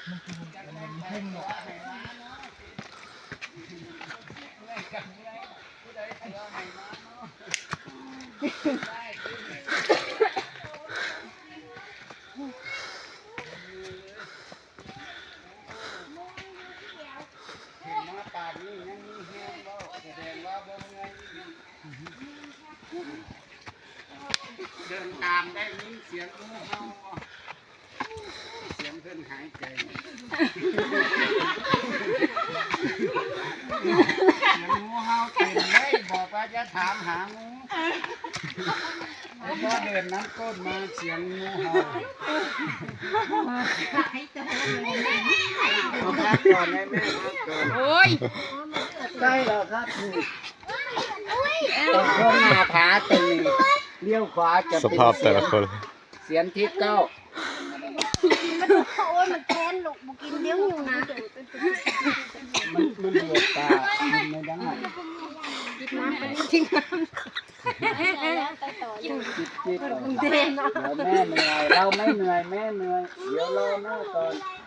ເຫັນມາປານນີ້ຍັງມີແຮງເວົ້າ ສະແດງວ່າບໍ່ເມື່ອຍອີ່ຫຼີ. ເດີນຕາມໄດ້ຍິນສຽງງູເຫົ່າບໍ່? ສຽງເພິ່ນຫາຍໃຈ. ສຽງງູເຫົ່າເຕັມເລີຍ ບອກວ່າຢ່າຖາມຫາງູ. ພໍເດີນນຳກົ້ນມາສຽງງູເຫົ່າ. ເອົາພັກກ່ອນໄດ້ແມ່ ພັກກ່ອນ. ໂອ້ຍ ໃກ້ແລ້ວຄັບ ນີ້ ຕ້ອງເຂົ້າໜ້າຜາຕົງນີ້ ລ້ຽວຂວາຈະເປັນ ສະພາບແຕ່ລະຄົນ ສຽນທິດເກົ້າ. ໂອ້ຍ ມັນແຄ້ນລູກ ບໍ່ກິນດຽວຢູ່ນະ ມັນ ມັນເດືອດຕາ ກິນໄດ້ ກິນນ້ຳ ກິນນ້ຳ ຈິບໆ ເອົາ ດຽວແມ່ເມື່ອຍ ເຮົາໄມ່ເມື່ອຍ ແມ່ເມື່ອຍ ດຽວລໍແມ່ກ່ອນ.